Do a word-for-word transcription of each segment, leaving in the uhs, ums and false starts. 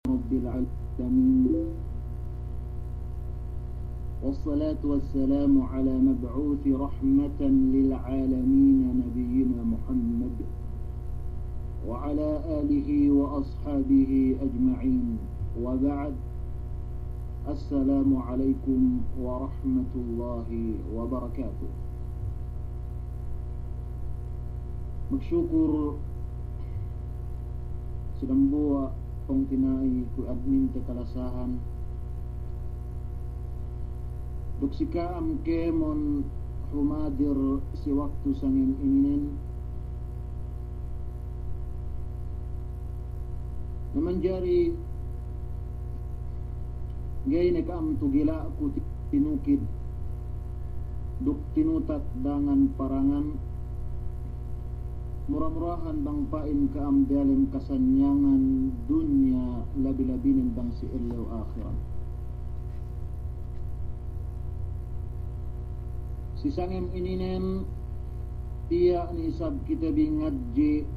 رب العالمين. والصلاة والسلام على مبعوث رحمة للعالمين نبينا محمد وعلى آله وأصحابه أجمعين. وبعد. السلام عليكم ورحمة الله وبركاته. Magsukur si dambuwa' pungtina'i ku adminte kalasahan duk si ka'am kēmon humadir si waktu sangem ininen. Na manjari ga'i ne ka'am tu gila'ku tinukid duk tinutat dangan parangan. Mura-murahan bang pa'in ka'am diyalem kasanyangan dunya, labi-labinen bang si ellew ahirat. Si sangem ininen, tiya' ne isab kite bi ngadji'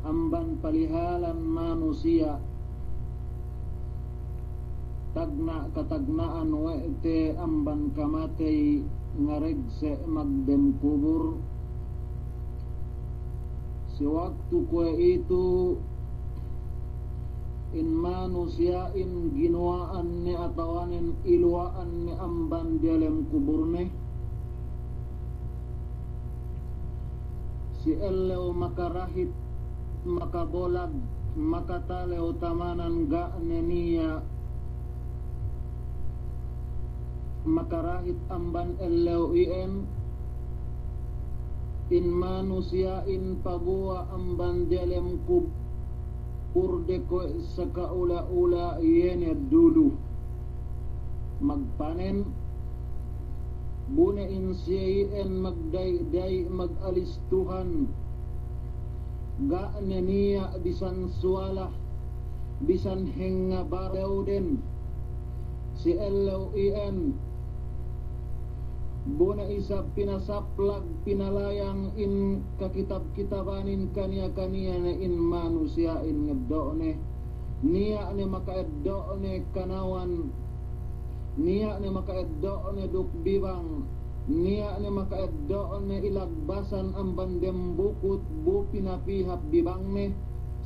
amban palihalan manusiya', tagna' katagna'an we' te amban kamatey ngaregse' magdem kubur. Si waktu kuwe'itu, in manusiya'in ginuwa'an ne atawanen iluwa'an ne amban diyalem kuburne. Si ellew makarahit, makabolag, makatalew tamanan ga' ne niya' makarahit amban ellew iyan, in manusiya'in paguwa' amban diyalem kuburde kuwe' saka'ula-ula iye ne dulu magpanen, bu ne in siye iyan magdayi'-dayi' magalis Tuhan, ga' ne niya' bisan suwala, bisan hengnga barewden, si ellew iyan, bu ne isab pinasaplag, pinalayang in kakitab-kitabanin kaniya-kaniya ne in manusiya'in ngeddo'ne, niya' ne maka'eddo'ne kanawan, niya' ne maka'eddo'ne duk bibang, niya' ne maka'eddo'ne ilagbasan amban dem bukut bu pinapihap bibangne,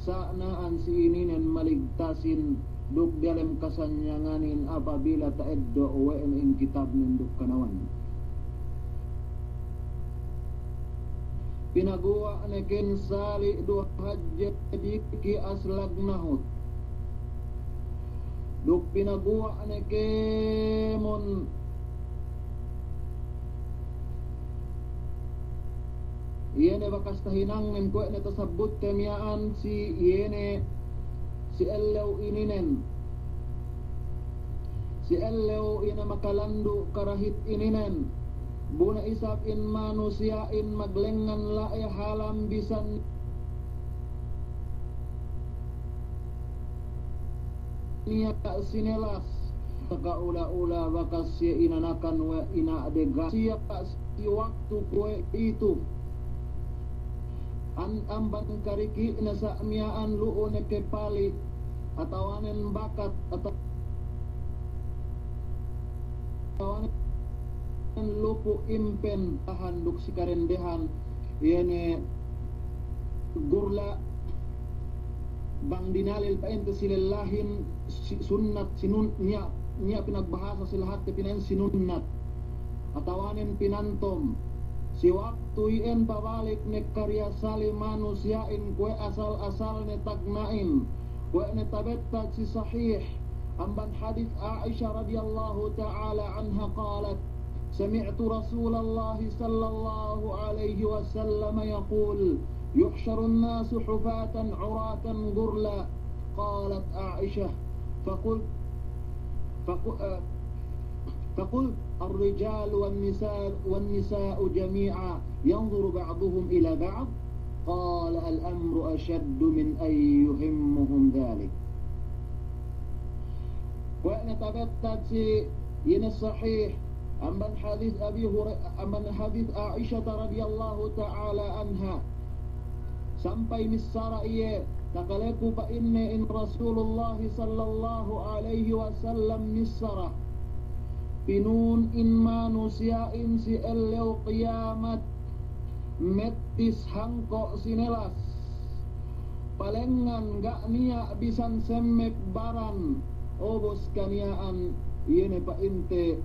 sa' na'an si ininen maligtasin duk diyalem kasanyanganin apabila ta'eddo' we' ne in kitabnen duk kanawan. Pinaguwa' ne ken sali' du hadje diki' aslag nahut. Duk pinaguwa' ne kēmon iye ne bakas tahinangnen kuwe' ne tasabbutte miya'an si iye ne si ellew ininen. Si ellew iye ne makalandu' karahit ininen. Bu ne isab in manusiya'in maglengngan la'i halam bisan niya' sinelas. Saka'ula-ula bakas siye inanakan we' ina'de ga' siye si waktu kuwe'itu. An amban kariki'ne sa' miya'an lu'u ne ke pali', atawanen bakat, atawanen lupu' impen, tahan duk si karendehan, iye ne gurla', bang dinalil pa'inte si lellahin, si-, sunnat, sinun-, niya', niya' pinagbahasa si lahatte pina'in sinunnat. Atawanen pinantom. Si waktu iyan pabalik ne kariya sali' manusiya'in kuwe' asal-asalne tagna'in. Kuwe' ne tabettad si sahih. Amban hadis Aisha radiyallahu ta'ala anha qalat, سمعت رسول الله صلى الله عليه وسلم يقول، يحشر الناس حفاة عراة غرلا. قالت عائشة، فقلت، فق-، آه، فقلت، الرجال والنساء، والنساء جميعا، ينظر بعضهم إلى بعض؟ قال، الأمر أشد من أن يهمهم ذلك. Kuwe' ne tabettad si, iye ne sahih, amban hadis Abi Hura-, amban hadis Aisha radiyallahu ta'ala anha. Sampay missara iye, takaleku pa'inne in Rasulullah sallallahu alaihi wasallam missara. Pinun in manusiya'in si ellew kiyamat mettis hangko' sinelas. Palengngan ga' niya' bisan semmek baran, ubus kaniya'an iye ne pa'inte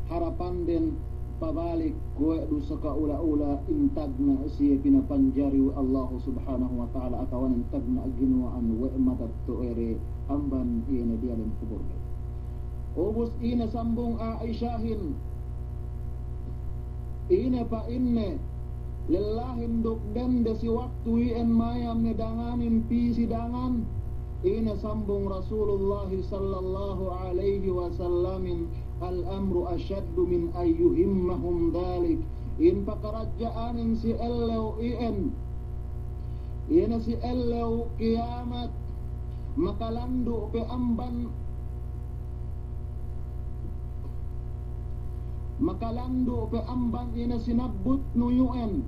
harapanden pabalik kuwe' du saka ula-ula in tagna' siye pinapanjari we' Allahu Subhanahu wa Ta'ala atawa in tagna' ginuwa'an we' matetto'ede amban iye ne diyalem kuburde. Ubus ine sambung Aishahin, ine pa'inne, lellahin duk dende si waktu iyan mayam ne danganin pī si dangan, ine sambung Rasulullah sallallahu alaihi wasallamin, "Al-amru ashaddu min an yuhimmahum dhalik." In pakaradja'anin si ellew iyan, ine si ellew kiyamat, makalandu' pe amban, makalandu' pe amban ine sinabbutnu yu'en.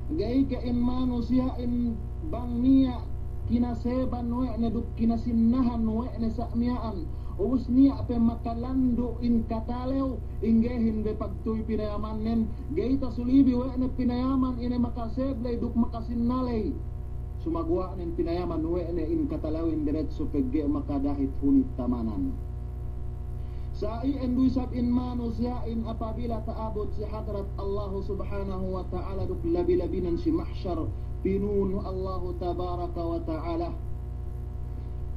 Ga'i ke in manusiya'in bang niya' kinaseban we' ne duk kinasinnahan we' ne sa' miya'an. Ubus niya' pe makalandu' in katalew, inggehin be pagtuy pinayamannen, ga'i tasulibi we' ne pinayaman ine makaseb ley duk makasinna ley. Sumaguwa'nen pinayaman we' ne in katalewin diretso pegge' makadahit hunit tamanan. Sa' iyan du isab in manusiya'in apabila ta'abut si hadrat Allahu Subhanahu wa Ta'ala duk labi-labinan si mahsyar, pinun Allahu Tabaraka wa Ta'ala.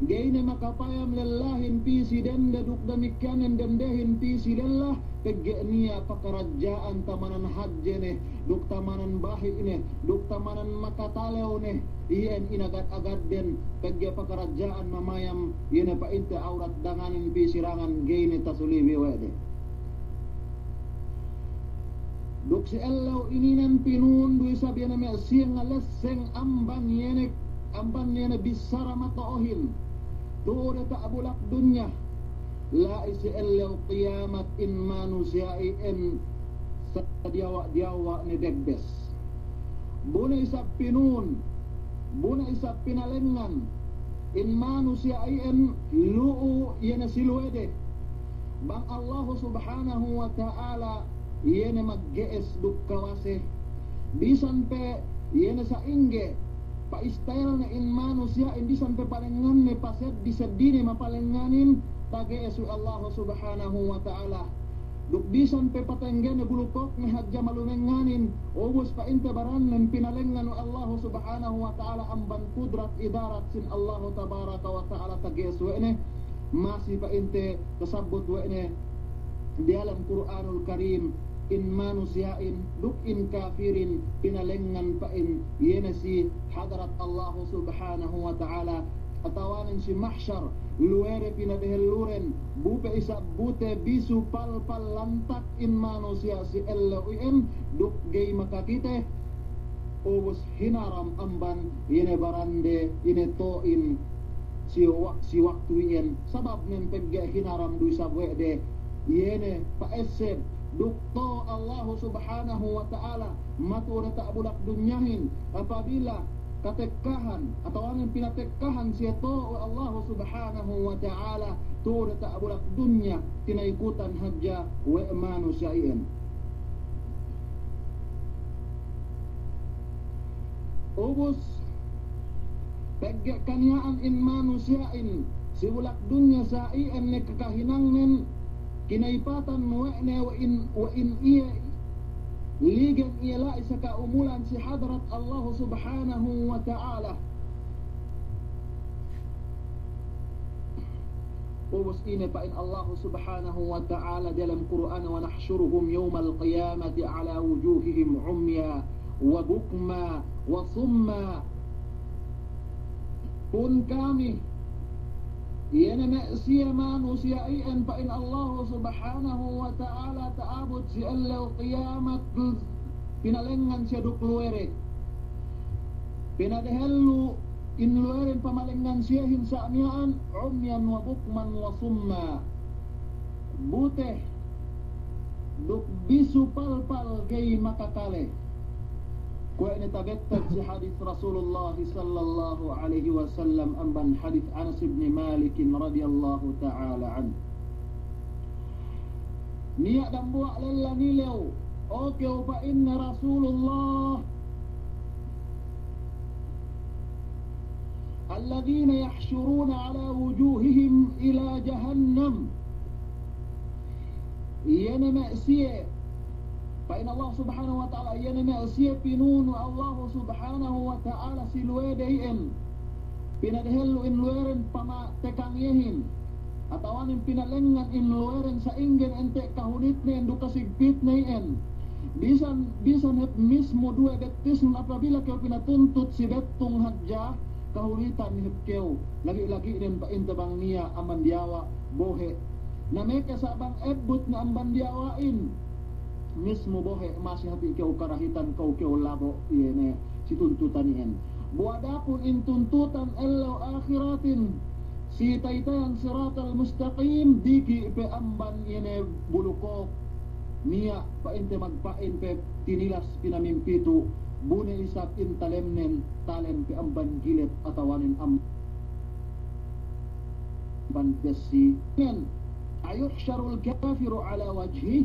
Ga'i ne makapayam lellahin pī si dende duk damikkiyanen dendehin pī si lella, pegge' niya' pakaradja'an tamanan hadje ne, duk tamanan bahi' ne, duk tamanan makatalew ne, iyan inagad-agadden, pegge' pakaradja'an mamayam, iye ne pa'inte awrat danganin pī si dangan ga'i ne tasulibi we' de. Duk si ellew ininen pinun du isab iye ne me' siye ngalesseng amban iye ne, amban iye ne bissara mato'ohin. Tu'u de ta'abulak dunya. La'i si ellew kiyamat in manusiya' iyan sadiyawa'-diyawa' ne degbes. Bu ne isab pinun, bu ne isab pinalengngan, in manusiya' iyan lu'u iye ne si luwede. Bang Allahu Subhanahu wa Ta'ala iye ne magge'es duk kawase. Bisan pe iye ne sa'ingge pa'istayelne in manusiya'in, bisan pe palengnganne paseddi-seddine mapalengnganin, tage'es we' Allahu Subhanahu wa Ta'ala. Duk bisan pe patenggene bulu kōkne hadja malumengnganin, ubus pa'inte barannen pinalengngan we' Allahu Subhanahu wa Ta'ala amban kudrat idarat sin Allahu Tabaraka wa Ta'ala tage'es we' ne, masi pa'inte tasabbut we' ne diyalem Kur'anul Karim, in manusiya'in duk in kafirin pinalengngan pa'in iye ne si hadarat Allahu Subhanahu wa Ta'ala, atawanen si mahsyar, luwede pinadehelluren, bu pe isab bute bisu palpal lantak in manusiya' si ellew iyan, duk ga'i makakite, ubus hinaram amban iye ne barande, iye ne to'in si wa-, si waktu iyan, sababnen pegge' hinaram du isab we' de, iye ne pa'esseb, duk to' Allahu Subhanahu wa Ta'ala, matu'u de ta'abulak dunyahin, apabila katekkahan, atawanen pinatekkahan siye to' we' Allahu Subhanahu wa Ta'ala, tu'u de ta'abulak dunya, tinaykutan hadja we' manusiya' iyan. Ubus, pegge' kaniya'an in manusiya'in, si bulak dunya sa' iyan ne kakahinangnen, kinaypatan we' ne we' in, we' in iye, ligen iye la'i saka umulan si hadarat Allahu Subhanahu wa Ta'ala. Ubus ine pa'in Allahu Subhanahu wa Ta'ala dalem Kur'an, "Wa nahsyuruhum yawmal qiyamati ala wujuhihim umya wa bukma wa summa." Pun kami, iye ne me' siye manusiya' iyan pa'in Allahu Subhanahu wa Ta'ala ta'abut si ellew kiyamat, pinalengngan siye duk luwede. Pinadehellu in luweden pamalengngan siyehin sa' miya'an, umyan wa bukman wa summa. Bute duk bisu palpal ga'i makakale. Kuwe' ne tabettad si hadis Rasulullah sallallahu alaihi wasallam amban hadis Anas ibn Malik radiyallahu ta'ala anhu. Niya' dambuwa' lella nilew, o kew pa'inne Rasulullah, الذين يحشرون على وجوههم إلى جهنم. Iye ne me' siye, pa'in Allah Subhanahu wa Ta'ala, iye ne me' siye pinunu Allah Subhanahu wa Ta'ala si luwede iyan, pinadehellu in luweren pamatekang iyehin, atawanen pinalengngan in luweren sa'inggen ente' kahulitnen duk kasigpitne iyan. Bisan, bisan hep mismu duwe bettisnen, apabila kew pinatuntut si bettung hadja, kahulitan hep kew, lagi'-lagi'nen pa'inte bang niya' amban diyawa' bohe'. Na meke sa' bang ebbut ne amban diyawa'in, mismu bohe' masi hati' kew karahitan kew, kew labo' iye ne si tuntutan iyan. Bu adapun in tuntutan ellew ahiratin, si taytayan siratal mustaqim, diki' pe amban iye ne bulu kōk, niya' pa'inte magpa'in pe tinilas pinamimpitu', bu ne isab in talemnen, talem pe amban gilet atawanen amban bessi. Nen, أيحشر الكافر على وجهه؟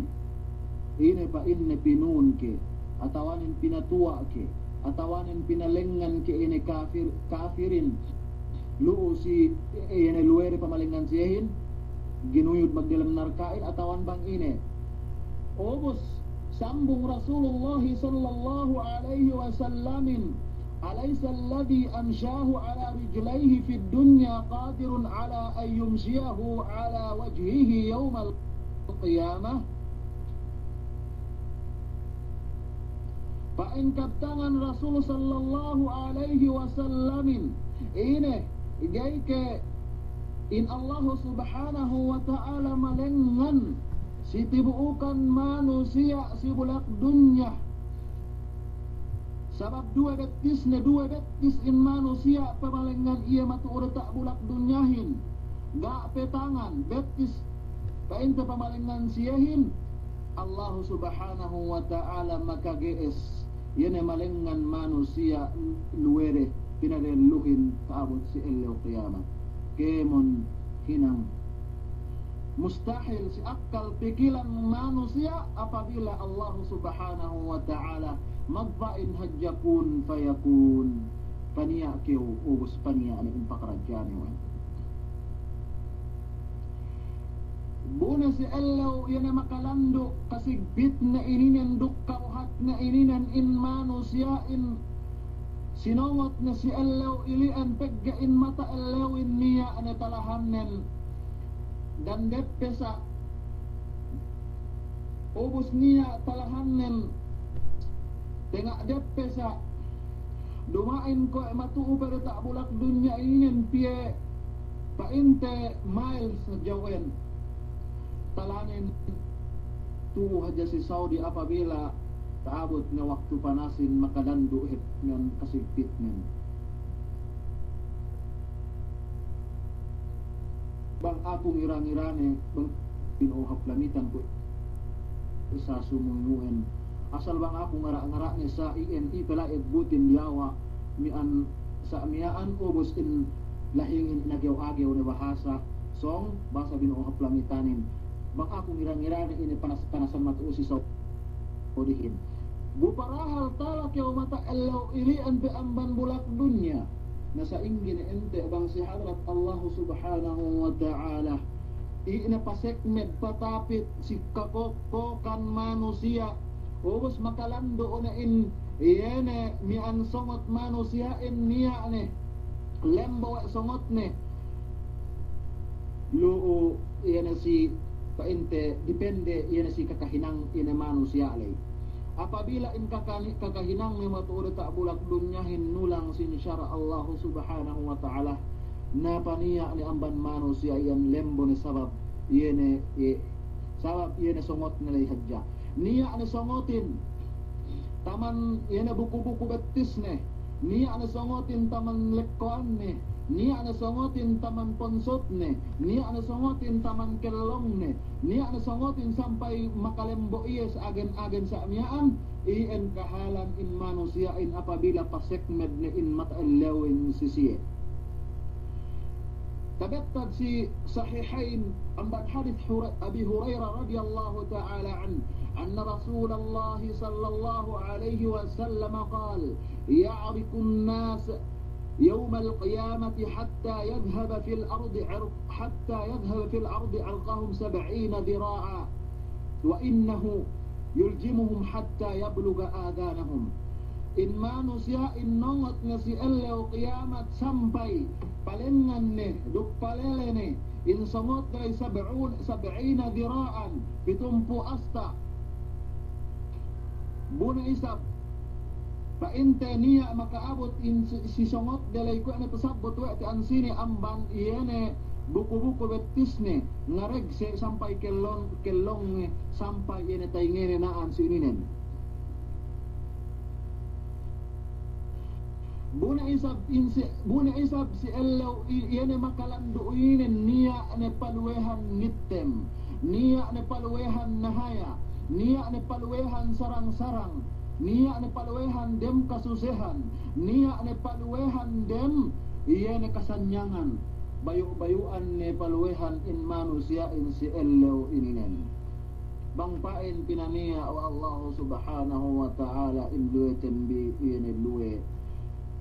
Ine pa'inne pinun ke, atawanen pinatuwa' ke, atawanen pinalengngan ke ine kafir, kafirin lu'u si, ine luwede pamalengngan siyehin, ginuyud magdelem narka'in, atawanen bang ine. Ubus sambung Rasulullah sallallahu alaihi wasallamin, أليس الذي أمشاه على رجليه في الدنيا قادر على أن يمشيه على وجهه يوم القيامة؟ Pa'in kabtangan Rasul sallallahu alaihi wasallamin, ine, ga'i ke in Allah Subhanahu wa Ta'ala malengngan si tibu'ukan manusiya' si bulak dunya. Sabab duwe bettisne, duwe bettis in manusiya' pamalengngan iye matu'u diyata' bulak dunyahin. Ga' pe tangan, bettis, pa'inte pamalengngan siyehin, Allahu Subhanahu wa Ta'ala makage'es iye ne malengngan manusiya' luwede pinadelluhin ta'abut si ellew kiyamat. Kēmon hinang. Mustahil si akkal pikilan manusiya' apabila Allahu Subhanahu wa Ta'ala magpa'in hadja kun fayakun. Paniya' kew, ubus paniya' ne in pakaradja'ne we'. Bu ne si ellew iye ne makalandu' kasigpitne ininen duk kabuhatne ininen in manusiya'in, sinongot ne si ellew ili'en pegge' in mata ellewin niya' ne talahannen dandeppe sa', ubus niya' talahannen tenga' deppe sa'. Duma'in kuwe' matu'u pe diyata' bulak dunya inin piye pa'inte miles hadja we' en. Talanen tu'u hadja si Saudi apabila ta'abut ne waktu panasin makalandu' hep ngan kasigpitnen. Bang aku ngira-ngirane, bang bino'o hap Lamitan kuwe' sa sumunu'en. Asal bang aku ngara'-ngara'ne sa iyan, i pela' ebbutin diyawa' miya'an, sa miya'an ubus in lahingin inagew-agew ne bahasa sōng, bahasa bino'o hap Lamitanin. Bang aku ngira-ngirane ine panas-panasan matu'u si Saudihin. Bu parahal tala kew mata ellew ili'en pe amban bulak dunya. Na sa'ingge ne ente' bang si hadrat Allahu Subhanahu wa Ta'ala, i' ne pasekmed patapit si kakokkokan manusiya', ubus makalandu' ne in iye ne miya'an songot manusiya'in niya' ne lembo we' songotne. Lu'u iye ne si pa'inte dipende iye ne si kakahinang iye ne manusiya' ley. Apabila in kakani-, kakahinangne matu'u diyata' bulak dunyahin nulang sin sara' Allahu Subhanahu wa Ta'ala, na paniya' ne amban manusiya' iyan lembo ne sabab iye ne, iye, sabab iye ne songotne ley hadja. Niya' ne songotin taman iye ne buku-buku bettisne, niya' ne songotin taman lekkowanne, niya' ne songotin taman ponsotne, niya' ne songotin taman kellongne, niya' ne songotin sampay makalembo' iye si agen-agen sa' miya'an, iyan kahalan in manusiya'in apabila pasekmed ne in mata ellewin si siye. Tabettad si Sahihain amban hadis Hura-, Abi Hurairah radiyallahu ta'ala anhu, anna Rasulullah sallallahu alaihi wasallam qal, يعرق الناس يوم القيامة حتى يذهب في الأرض عرق-، حتى يذهب في الأرض عرقهم سبعين ذراعا، وإنه يلجمهم حتى يبلغ آذانهم. In manusiya'in nongot ne si ellew kiyamat sampay palengngan ne duk palele ne in songot de ley sab'un, sab'ina dhira'an, pitumpū' asta'. Bu ne isab, pa'inte niya' maka'abut in si, si songot de ley kuwe' ne tasabbut we' te ansine amban iye ne buku-buku bettisne, ngaregse sampay kellong, kellongne, sampay iye ne tayingene na'an si ininen. Bu ne isab in si, bu ne isab si ellew i-, iye ne makalandu' inin niya' ne paluwehan nittem, niya' ne paluwehan nahaya, niya' ne paluwehan sarang-sarang, niya' ne paluwehan dem kasusehan, niya' ne paluwehan dem iye ne kasanyangan, bayu'-bayu'an ne paluwehan in manusiya'in si ellew ininen. Bang pa'in pinaniya' we' Allahu Subhanahu wa Ta'ala in luweten bi iye ne luwe,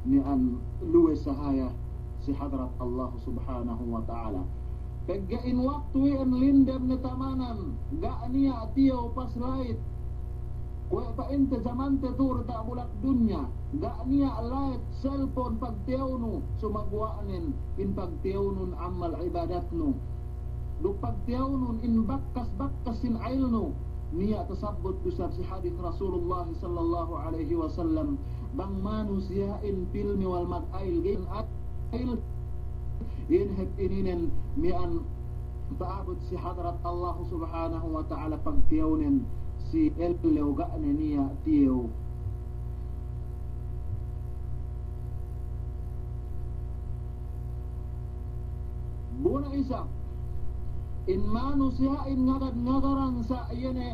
niya' luwe sahaya si hadrat Allahu Subhanahu wa Ta'ala. Pegge' in waktu iyan lindem ne tamanan, ga' niya' tiyew paslait. Kuwe' pa'inte jamante tu'u diyata' bulak dunya, ga' niya' lait selpon pagtiyewnu, sumaguwa'nen in pagtiyewnun amal ibadatnu duk pagtiyewnun in bakkas-bakkas sin ailnu. Niya' tasabbut du isab si hadis Rasulullah sallallahu alaihi wasallam, bang manusiya'in pilmi wal mag-ail, ga'i ail, in hep ininen miya'an ta'abut si hadrat Allah Subhanahu wa Ta'ala pagtiyewnen si ellew ga' ne niya' tiyew. Bu ne isab, in manusiya'in ngagad-ngagaran sa' iye ne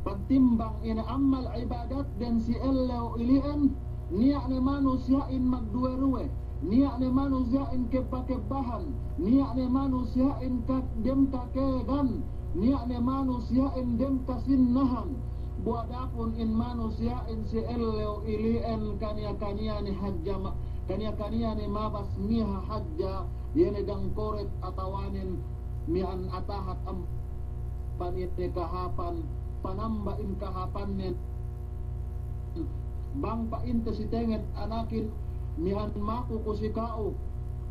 pagtimbang iye ne amal ibadatden si ellew ili'en, niya' ne manusiya'in magduwe-ruwe, niya' ne manusiya'in kebba-kebbahan, niya' ne manusiya'in ka-, dem kakegan, niya' ne manusiya'in dem kasinnahan. Bu adapun in manusiya'in si ellew ili'en kaniya-kaniya ne hadja ma-, kaniya-kaniya ne mabasniha hadja, iye ne dangkoret atawanen miya'an atahat amban iye ne kahāpan, panamba in kahāpannen. Bang pa'inte si tenged anakin, miya'an maku ku si ka'u,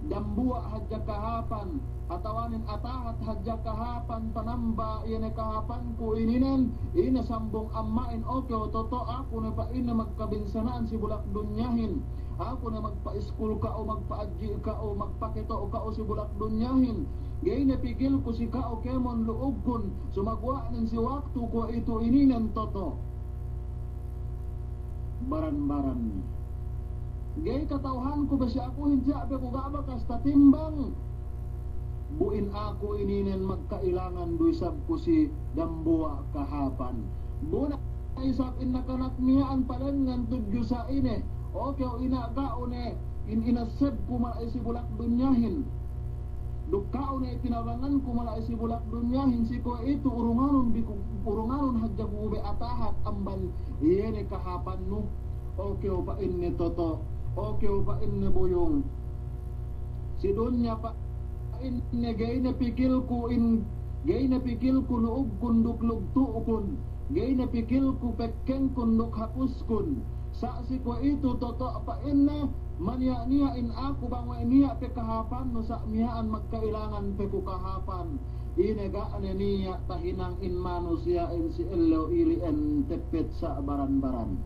dambuwa' hadja kahāpan, atawanen atahat hadja kahāpan, panamba iye ne kahāpanku ininen, ine sambung amma'in, oke, o toto' aku ne pa'inne magkabinsana'an si bulak dunyahin. Aku ne magpa'iskul ka'u, magpa'adji' ka'u, magpaketo' ka'u si bulak dunyahin. Ga'i ne pikilku si ka'u kēmon lu'ugkun, sumaguwa'nen si waktu kuwe'itu ininen toto'. Baran-baran. Ga'i kata'uhanku be si akuhin tiya' pe ku ga' bakas tatimbang. Bu in aku ininen magka'ilangan du isab ku si dambuwa' kahāpan. Bu ne isab in nakanak miya'an palengngan tudju sa'ine. Oke, o ina' ka'u ne, in inasebku mala'i si bulak dunyahin. Duk ka'u ne tinabanganku mala'i si bulak dunyahin, si kuwe'itu urunganun bi ku, urunganun hadja ku be atahat amban iye ne kahāpannu. Oke, o pa'inne toto', oke, o pa'inne buyung. Si dunya pa'inne ga'i ne pikilku in, ga'i ne pikilku lu'ugkun duk lugtu'kun, ga'i ne pikilku pekkengkun duk hapuskun. Sa' si kuwe'itu toto' pa'inne, maniya'-niya' in aku bang we' niya' pe kahāpannu sa' miya'an magka'ilangan pe ku kahāpan. Ine ga' ne niya' tahinang in manusiya'in si ellew ili'en teppet sa' baran-baran.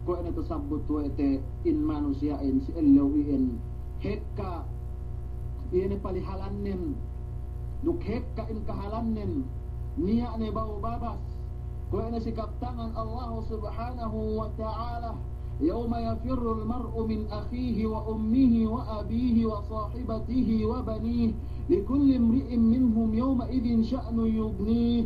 Kuwe' ne tasabbut we' te in manusiya'in si ellew iyan hekka iye ne palihalannen, duk hekka in kahalannen, niya' ne ba'u babas. Kuwe' ne si kabtangan Allahu Subhanahu wa Ta'ala, يوم يفر المرء من أخيه وأمه وأبيه وصاحبته وبنيه لكل امرئ منهم يومئذ شأن يغنيه.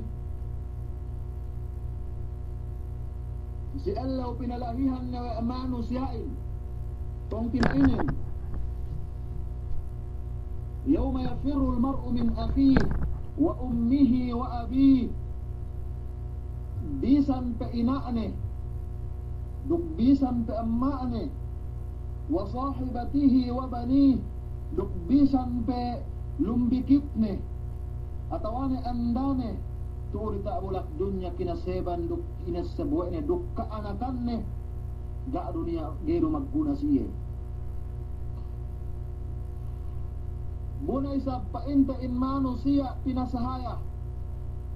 Si ellew pinalahihan ne we' manusiya'in, pungtina'inen. يوم يفر المرء من أخيه وأمه وأبيه. Bisan pe ina'ne, duk bisan pe amma'ne, وصاحبته وبنيه, duk bisan pe lumbikitne, atawa ne andane, tu'u diyata' bulak dunya kinaseban duk inesseb we' ne duk ka'anakanne, ga' du niya', ga'i du magguna si iye. Bu ne isab pa'inte in manusiya' pinasahaya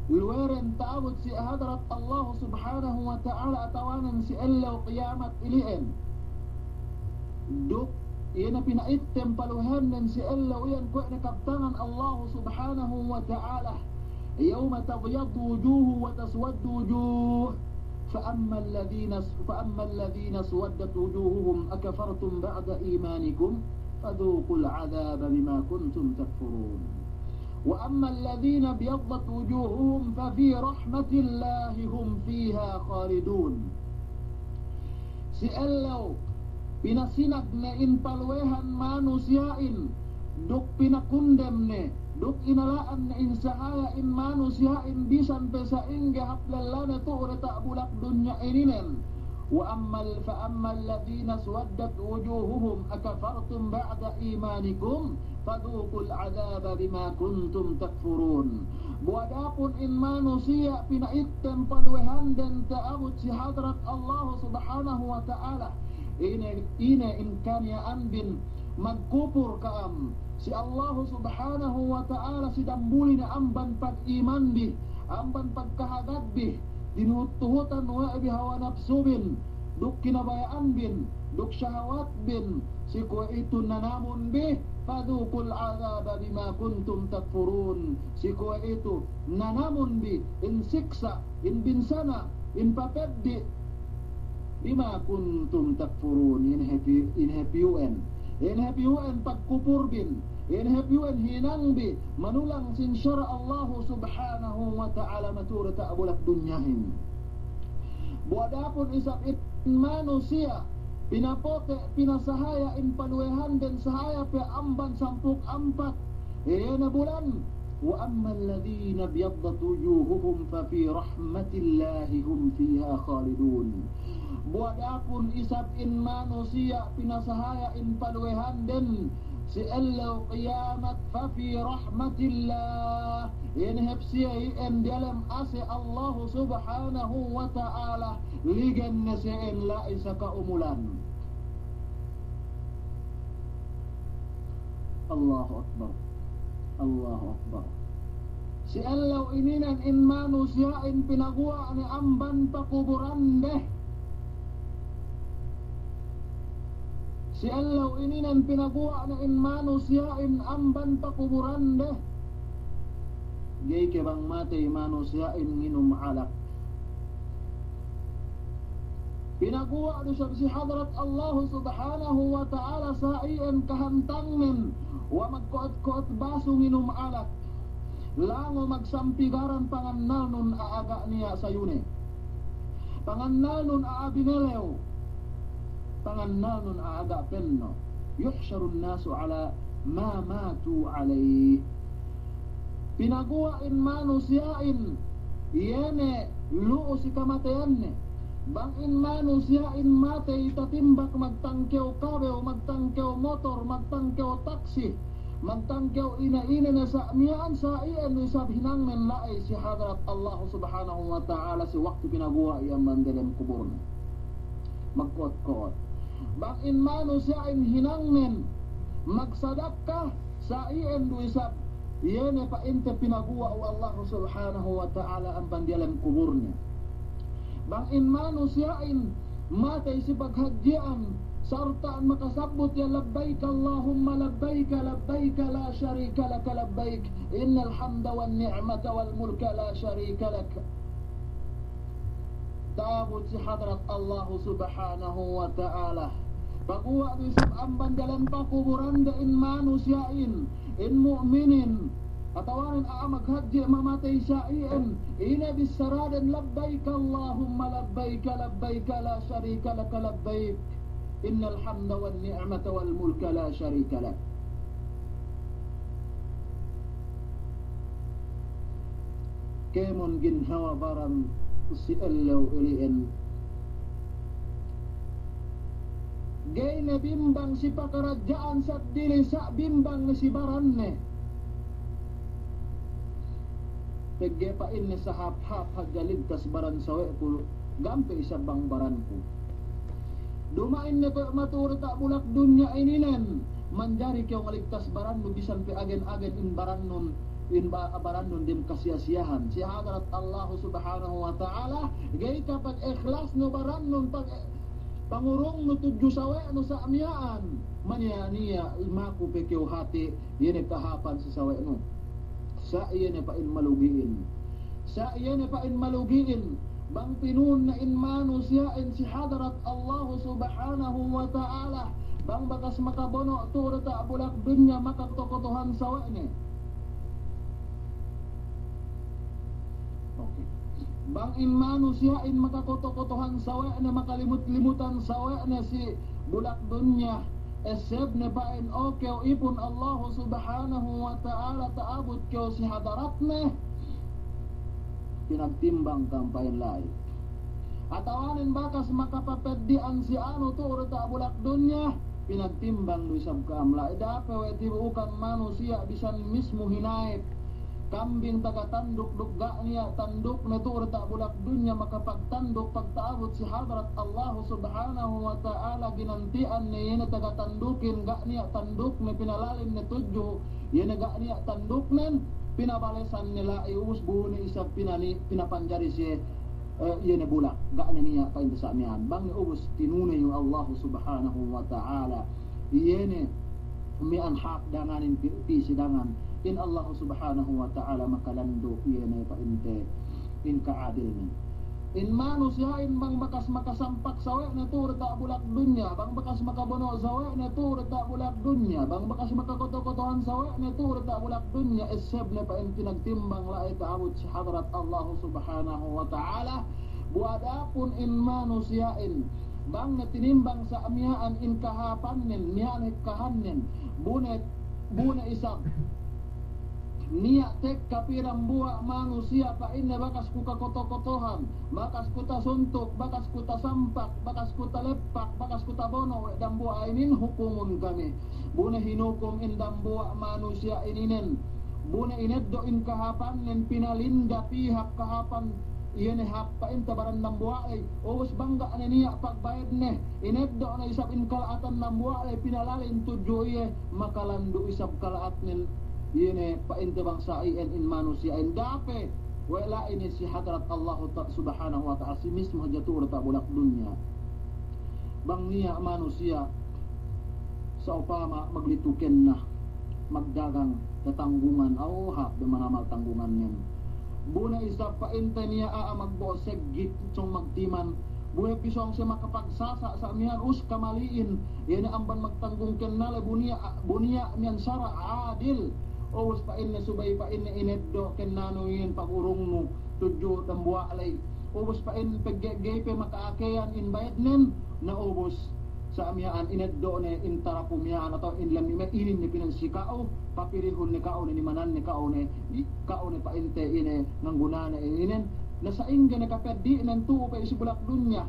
luweren ta'abut si hadarat Allah Subhanahu wa Ta'ala atawanen si ellew kiyamat ili'en. Duk iye ne pina'ittem paluwehanden si ellew iyan kuwe' ne kabtangan Allah Subhanahu wa Ta'ala. يوم تبيض وجوه وتسود وجوه. فأما الذين، فأما الذين اسودت وجوههم أكفرتم بعد إيمانكم فذوقوا العذاب بما كنتم تكفرون. وأما الذين ابيضت وجوههم ففي رحمة الله هم فيها خالدون. Si ellew pinasinag ne in paluwehan manusiya'in, duk pinakundem ne, duk inala'an ne in sahaya in manusiya'in bisan pe sa'ingge hap lellane tu'u diyata' bulak dunya ininen. وأما ال-، فأما الذين اسودت وجوههم أكفرتم بعد إيمانكم فذوقوا العذاب بما كنتم تكفرون. Bu adapun in manusiya' pina'ittem paluwehanden ta'abut si hadrat Allah Subhanahu wa Ta'ala, ine, ine in kaniya'anbin magkupur ka'am si Allah Subhanahu wa Ta'ala si dambuli ne amban pag'imanbi, amban pagkahagabbi, tinuhut-tuhutan we' bi hawa napsubin, duk kinabaya'anbin, duk sahawatbin, si kuwe'itu nanamunbi, فذوقوا العذاب بما كنتم تكفرون. Si kuwe'itu nanamunbi in siksa', in binsana', in papeddi', بما كنتم تكفرون. In hep-, in hep iyu'en, in hep iyu'en pagkupurbin, in hep iyu'en hinangbi manulang sin sara' Allah Subhanahu wa Ta'ala matu'u diyata' bulak dunyahin. Bu adapun isab in manusiya' pinapote', pinasahaya in paluwehanden sahaya pe amban sampū' ampat, iye ne bulan, وأما الذين ابيضت وجوههم ففي رحمة الله هم فيها خالدون. Bu adapun isab in manusiya' pinasahaya in paluwehanden si ellew kiyamat, ففي رحمة الله. In hep siye iyan diyalem ase' Allah Subhanahu wa Ta'ala, ligen ne siye iyan la'i sa ka'umulan. Allahu Akbar. Allahu Akbar. Si ellew ininen in manusiya'in pinaguwa' ne amban pakuburande. Si ellew ininen pinaguwa' ne in manusiya'in amban pakuburande. Ga'i ke bang matey manusiya'in nginum alak. Pinaguwa' du isab si hadrat Allah Subhanahu wa Ta'ala sa iyan kahantangnen, wa magko'ot-ko'ot basu nginum alak. Lango magsampigaran pangannalnun a'a ga' niya' sayune. Pangannalnun a'a binelew. Pangannalnun a'a ga' penno'. يحشر الناس على ما ماتوا عليه. Pinaguwa' in manusiya'in, iye ne lu'u si kamateyanne. Bang in manusiya'in matey tatimbak magtangkew kabew, magtangkew motor, magtangkew taksi, magtangkew ine-ine ne sa' miya'an, sa' iyan du isab hinangnen la'i si hadrat Allah Subhanahu wa Ta'ala si waktu pinaguwa' iyan amban delem kuburne. Magko'ot-ko'ot. Bang in manusiya'in hinangnen magsadakka, sa' iyan du isab, iye ne pa'inte pinaguwa' we' Allah Subhanahu wa Ta'ala amban diyalem kuburne. Bang in manusiya'in matey si paghadji'an, sarta'an makasabbut iye, لبيك اللهم لبيك، لبيك لا شريك لك لبيك، إن الحمد والنعمة والملك لا شريك لك. ta'abut si hadrat Allahu Subhanahu wa Ta'ala. Paguwa' du isab amban dalem pakuburande in manusiya'in, in mu'minin, atawanen a'a maghadji' mamatey sa iyan, ine bissaraden, "Labbayka Allahumma labbayka, labbayka la sharika laka labbayk, innal hamda wan ni'mata wal mulka la sharika lak." Kēmon ginhawa baran si ellew ili'en. Ga'i ne bimbang si pakaradja'an seddili sa' bimbang ne si baranne. Pegge' pa'inne sahāp-hāp hadja ligtas baran sawe'ku, ga'i pe isab bang baranku. Duma'in ne kuwe' matu'u diyata' bulak dunya ininen, manjari kew ngaligtas barannu bisan pe agen-agen in barannun, in ba-, barannun dem kasiya-siyahan. Si hadrat Allahu Subhanahu wa Ta'ala, ga'i kapag-ikhlasnu barannun, pag-, pangurungnu tudju sawe'nu sa' miya'an, maniya'-niya' maku pe kew hāti, iye ne kahāpan si sawe'nu. Sa' iye ne pa'in malugi'in. Sa' iye ne pa'in malugi'in. Bang pinu'un ne in manusiya'in si hadrat Allahu Subhanahu wa Ta'ala, bang bakas makabono' tu'u diyata' bulak dunya makakoto-kotohan sawe'ne. Oke. Bang in manusiya'in makakoto-kotohan sawe'ne, makalimut-limutan sawe'ne si bulak dunya, essebne pa'in, o kew ipun Allahu Subhanahu wa Ta'ala, ta'abut kew si hadaratne, pinagtimbang kam pa'in la'i. Atawanen bakas makapapeddi'an si anu tu'u diyata' bulak dunya, pinagtimbang du isab kam la'i. Da'a pe we' tibu'ukan manusiya' bisan mismu hinayep kambing taga tanduk duk ga' niya' tandukne tu'u diyata' bulak dunya makapagtanduk, pagta'abut si hadrat Allahu Subhanahu wa Ta'ala ginanti'an ne iye ne taga tandukin ga' niya' tandukne, pinalalinne tudju iye ne ga' niya' tanduknen, pinabalesan ne la'i, ubus bu ne isab pinani-, pinapanjari siye, eh, iye ne bulak, ga' ne niya' pa'inte sa' miya'an. Bang ne ubus tinune iyu Allahu Subhanahu wa Ta'ala iye ne miya'an hāp danganin pī, pī si dangan. In Allahu Subhanahu wa Ta'ala makalandu' iye ne pa'inte in ka'adilnen. In manusiya'in bang bakas makasampak sawe'ne tu'u diyata' bulak dunya, bang bakas makabono' sawe'ne tu'u diyata' bulak dunya, bang bakas makakoto-kotohan sawe'ne tu'u diyata' bulak dunya, essebne pa'in pinagtimbang la'i ta'abut si hadrat Allahu Subhanahu wa Ta'ala. Bu adapun in manusiya'in, bang ne tinimbang sa' miya'an in kahāpannen, miya'an hekkahannen, bu ne, bu ne isab niya' tekka pī dambuwa' manusiya' pa'inne, bakas ku kakoto-kotohan, bakas ku tasuntuk, bakas ku tasampak, bakas ku taleppak, bakas ku tabono' we' dambuwa' inin, hukumun kami. Bu ne hinukum in dambuwa' manusiya' ininen. Bu ne ineddo' in kahāpannen, pinalinda pī hap kahāpan iye ne hap pa'inte baran dambuwa' ley. Ubus bang ga' ne niya' pagbayedne, ineddo' ne isab in kala'atan dambuwa' ley, pinalalin tudju iye, makalandu' isab kala'atnen iye ne pa'inte bangsa iyan in manusiya'in. Da'a pe we' la'i ne si hadrat Allahu ta-, Subhanahu wa Ta'ala, si mismu hadja tu'u diyata' bulak dunya. Bang niya' manusiya' sa'upama maglitu kenna, magdagang, tatanggungan, aw hāp be manamal tanggungannen. Bu ne isab pa'inte niya' a'a magbo'o seggit, sōng magtiman, bu hep bi sōng siye makapagsasa' sa' miya'an, us kamali'in, iye ne amban magtanggung kenna ley, bu niya', bu niya' miya'an sara' adil. Ubus pa'inne subey pa'inne ineddo' kennanu iyan pagurungnu tudju dambuwa' ley. Ubus pa'in pegge' ga'i pe maka'akeyan in bayednen, na ubus sa' miya'an ineddo' ne in tarapu miya'an atawa in lemmi' me' inin ne pinansi ka'u, papirihun ne ka'u ne, nimanan ne ka'u ne, i-, ka'u ne pa'inte ine ngangguna ne inin, na sa'ingge ne kapeddi'nen tu'u pe si bulak dunya.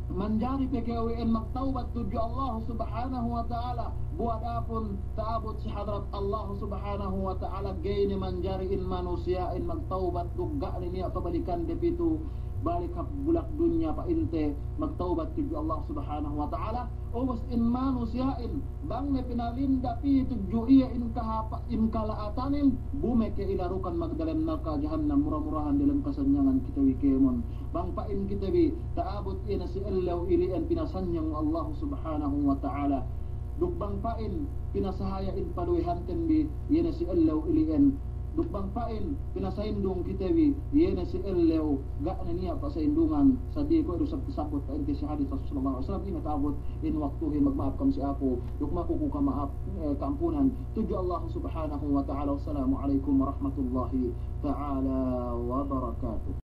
Manjari pe kew iyan magtawbat tudju Allahu Subhanahu wa Ta'ala. Bu adapun ta'abut si hadrat Allahu Subhanahu wa Ta'ala, ga'i ne manjari in manusiya'in magtawbat duk ga' ne niya' pabalikan de pitu balik hap bulak dunya pa'inte magtawbat tudju Allahu Subhanahu wa Ta'ala. Ubus in manusiya'in bang ne pinalinda pī tudju iye in kahāpa-, in kala'atanin, bu me' ke ilarukan magdalem narka' jahannam, mura-murahan dalem kasanyangan kite bi kēmon. Bang pa'in kite bi ta'abut iye ne si ellew ili'en pinasanyang Allahu Subhanahu wa Ta'ala. Duk bang pa'in pinasahaya in paluwehanten bi iye ne si ellew ili'en Duk bang pa'in pinasaindung kite bi, iye ne si ellew, ga' ne niya' pasaindungan, sabab kuwe' du sab-, sabut pa'inte si hadis Rasul sallallahu alaihi wasallam, ine ta'abut, in waktuhin magma'ap kam si aku, duk maku ku kama'ap, eh, ka'ampunan. Tudju Allah subhanahu wa ta'ala. Wassalamu alaikum warahmatullahi ta'ala wabarakatuh.